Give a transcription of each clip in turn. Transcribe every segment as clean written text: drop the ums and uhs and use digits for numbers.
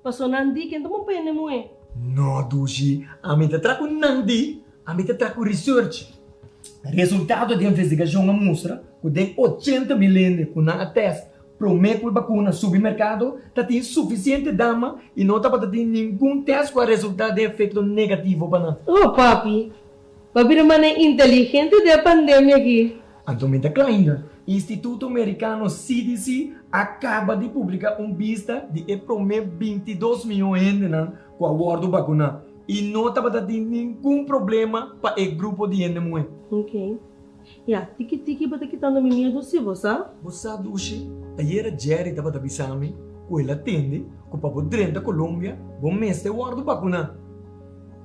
Paso nan di ken ta bon pa hende muhé. No dushi, ami ta traha ku nan di, ami ta traha ku research. Resultado di investigashon a mustra ku den 80.000 hende ku nan a tèst promé ku e bakuna subi merkado ta tin sufisiente dama i no tabata tin ningun tèst ku a resultá den efekto negativo pa nan. Oh papi, Bo a bira manera inteligente den e pandemia aki. Anto mi ta kla ainda. Instituto Merikano CDC a kaba di publiká un bista di e promé 22 mion hendenan ku a wòrdu bakuná i no tabata tin ningun problema pa e grupo di hende muhé. Ok. Ya, tiki tiki bo ta kitando mi miedu si, bo sa? Bo sa dushi, ayera Jerry tabata bisa mi ku el a tende ku pa bo drenta Colombia bo mester wòrdu bakuná.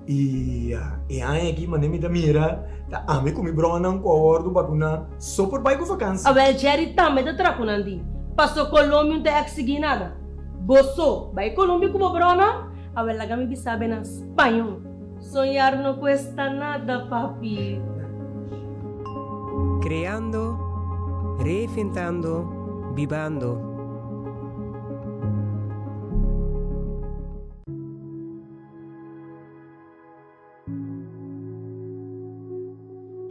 I e aña aki manera mi ta mira ta ami ku mi bronan ku a wòrdu bakuná so por bai ku vakansi. Awel Jerry tambe ta traha ku nan di. Paso Colombia un ta eksigí nada. Bo so bai Colombia ku bo bronan? Awel laga mi bisa be na spañó. Soñar no cuesta nada papi. Creando, reinventando, bibando.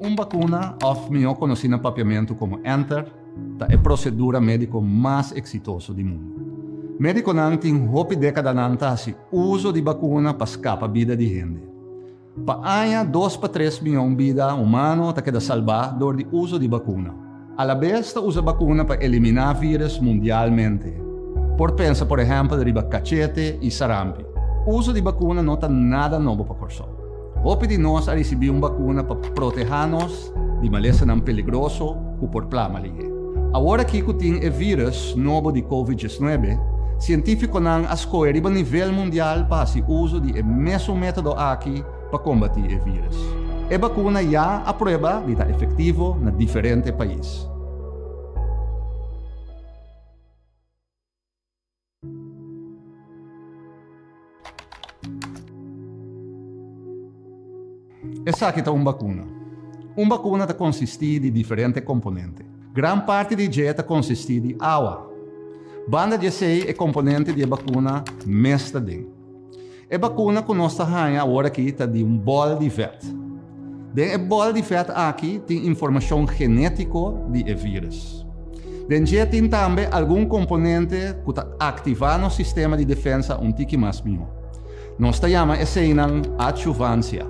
Un bakuna, òf mihó konosí na papiamentu komo enter, ta e prosedura médiko mas eksitoso di mundu. Médikonan tin hopi dékadanan ta hasi uso di bakuna pa skapa bida di hende. Pa aña dos pa tres mion bida humano ta keda salbá dor di uso di bakuna. Alabes ta usa bakuna pa eliminá vírus mundialmente. Por pensa por ehèmpel riba kachete i sarampi. Uso di bakuna no ta nada nobo pa Kòrsou. Hopi di nos a risibí un bakuna pa protehá nos di malesanan peligroso ku por plama lihé. Awor aki ku tin e vírus nobo di Covid 19, sientífikonan a skohe riba nivel mundial pa hasi uso di e mesun método aki pa kombatí e vírus. E bakuna ya a prueba di ta efektivo na diferente pais. Esaki ta un bakuna. Un bakuna ta konsistí di diferente komponente. Gran parti di dje ta konsistí di awa. Banda di esei e komponente di e bakuna mes ta den. E bakuna ku nos ta haña awor aki ta di un bòl di vèt. Den e bòl di vèt aki tin informashon genétiko di e vírus. Den dje tin tambe algun komponente ku ta aktivá nos sistema di defensa un tiki mas mihó. Nos ta yama eseinan adjuvansia.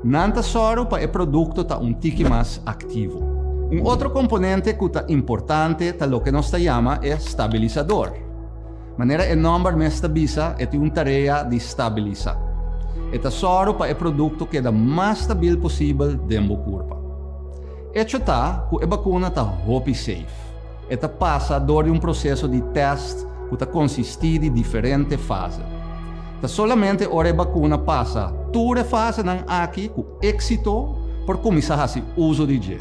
Nan ta sòru pa e produkto ta un tiki mas aktivo. Un otro komponente ku ta importante ta loke nos ta yama e stabilisador. Manera e nòmber mes ta bisa, e tin un tarea di stabilisá. E ta sòru pa e produkto keda mas stabil posibel den bo kurpa. Echo ta ku e bakuna ta hopi safe. E ta pasa dor di un proseso di tèst ku ta konsistí di diferente fase. Ta solamente ora e bakuna pasa tur e fasenan aki ku éksito por kuminsá hasi uso di dje.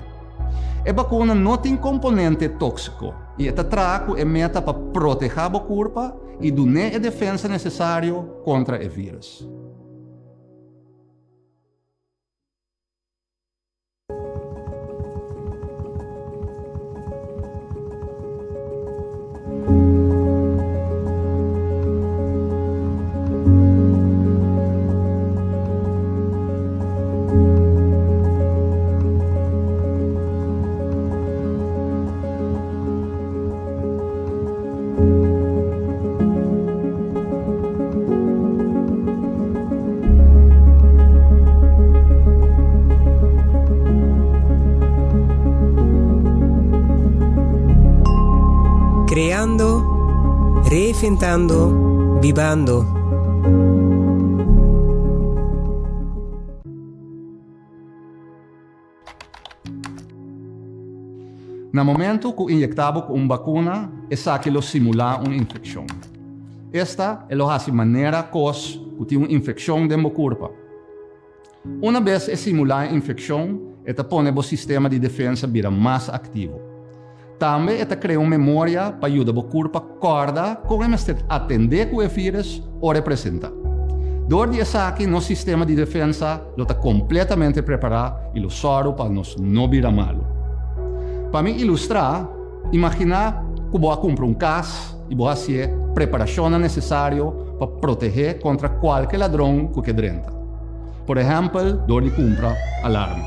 E bakuna no tin komponente tóksiko i e ta traha ku e meta pa protehá bo kurpa i dun'é e defensa nesesario kontra e vírus. Creando, reinventando, bibando. Na momento ku inyektá bo ku un bakuna, esaki lo simulá un infekshon. Esta e lo hasi manera kos ku tin un infekshon den bo kurpa. Una bes e simulá e infekshon, e ta pone bo sistema di defensa bira mas aktivo. Tambe e ta krea un memoria pa yuda bo kurpa kòrda kon e mester atendé ku e vírus ora e presentá. Dor di esaki nos sistema di defensa lo ta kompletamente prepará i lo sòru pa nos no bira malu. Pa mi ilustrá, imaginá ku bo a kumpra un kas i bo hasié preparashonnan nesesario pa protehé kontra kualke ladron ku ke drenta. Por ehèmpel dor di kumpra alarma.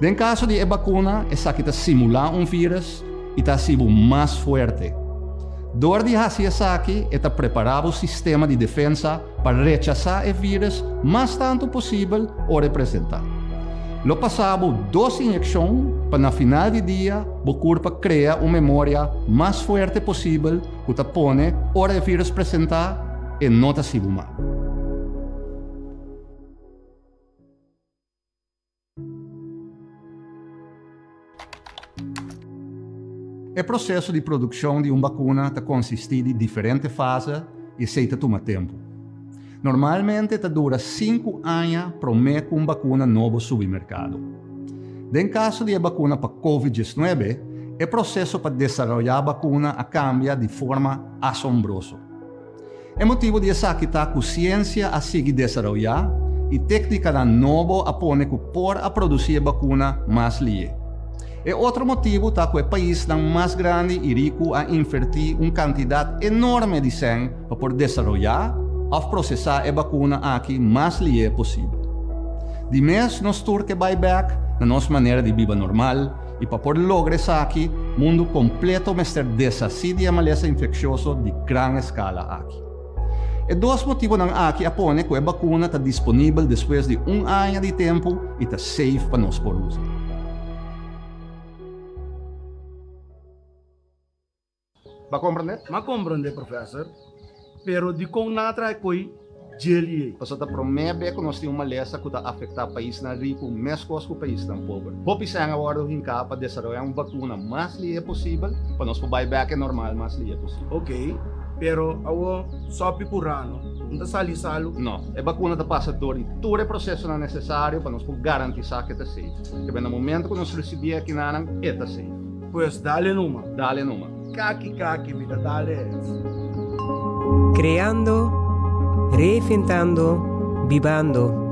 Den kaso di e bakuna esaki ta simulá un vírus i ta hasi bo mas fuerte. Dor di hasi esaki e ta prepará bo sistema di defensa pa rechasá e vírus mas tantu posibel ora e presentá. Lo pasá bo dos inyekshon pa na final di dia bo kurpa krea un memoria mas fuerte posibel ku ta pone ora e vírus presentá e no ta hasi bo malu. E proseso di produkshon di un bakuna ta konsistí di diferente fase i esei ta tuma tempu. Normalmente ta dura sinku aña promé ku un bakuna nobo subi merkado. Den kaso di e bakuna pa Covid diesnuebe, e proseso pa desaroyá bakuna a kambia di forma asombroso. E motibu di esaki ta ku siensia a sigui desaroyá i téknikanan nobo a pone ku por a produsí e bakuna mas lié. E otro motibu ta ku e paisnan mas grandi i riku a invertí un kantidat enorme di sèn pa por desaroyá òf prosesá e bakuna aki mas lié posibel. Di mes nos tur ke bai bèk na nos manera di biba normal, I pa por logra esaki, mundu kompleto mester deshasí di e malesa infekshioso di gran eskala aki. E dos motibonan aki a pone ku e bakuna ta disponibel despues di un aña di tempu i ta safe pa nos por usa. Bo a komprendé? M'a komprendé, professor. Pero dikon nan a traha e koi djeli ei? Pasobra ta promé be ku nos tin un malesa ku ta afektá paisnan riku meskos ku paisnan pober. Hopi sèn a wòrdu hinká pa desaroyá un bakuna mas lihé posibel pa nos por bai bèk e normal mas lihé posibel. Ok, pero awor sòpi ku rano no ta sali salu? No, e bakuna ta pasa dor di tur e prosesonan nesesario pa nos por garantisá ku e ta safe. Kebé na momento ku nos risibí e akinanan, e ta safe. Pues dale numa. Dale numa. Kaki kaki mi ta dale. Creando, reinventando, bibando.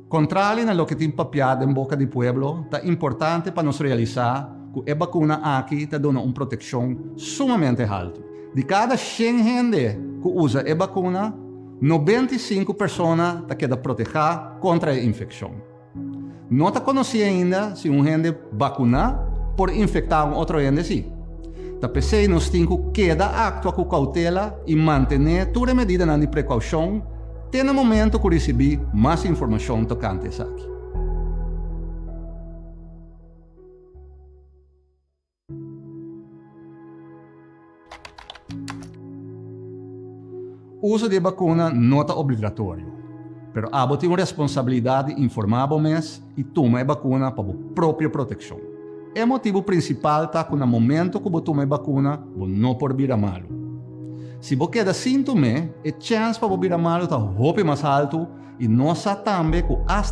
Contrali na loke tin papiá den boca di pueblo, ta importante pa nos realisá cu e bacuna aki ta duna un proteccion sumamente haltu. Di kada shen hende ku usa e bakuna, 95 persona ta keda protehá kontra e infekshon. No ta konosí ainda si un hende bakuná por infektá un otro hende sí. Ta p'esei nos tin ku keda aktua ku koutela i mantené tur e medidanan di prekoushon te na momento ku risibí mas informashon tokante esaki. Uso di e bakuna no ta obligatorio, pero abo tin un responsabilidat di informá bo mes i tuma e bakuna pa bo propio protekshon. E motibu prinsipal ta ku na momento ku bo tuma e bakuna bo no por bira malu. Si bo keda sin tum'é, e chèns pa bo bira malu ta hopi mas haltu i nos sa tambe ku asta.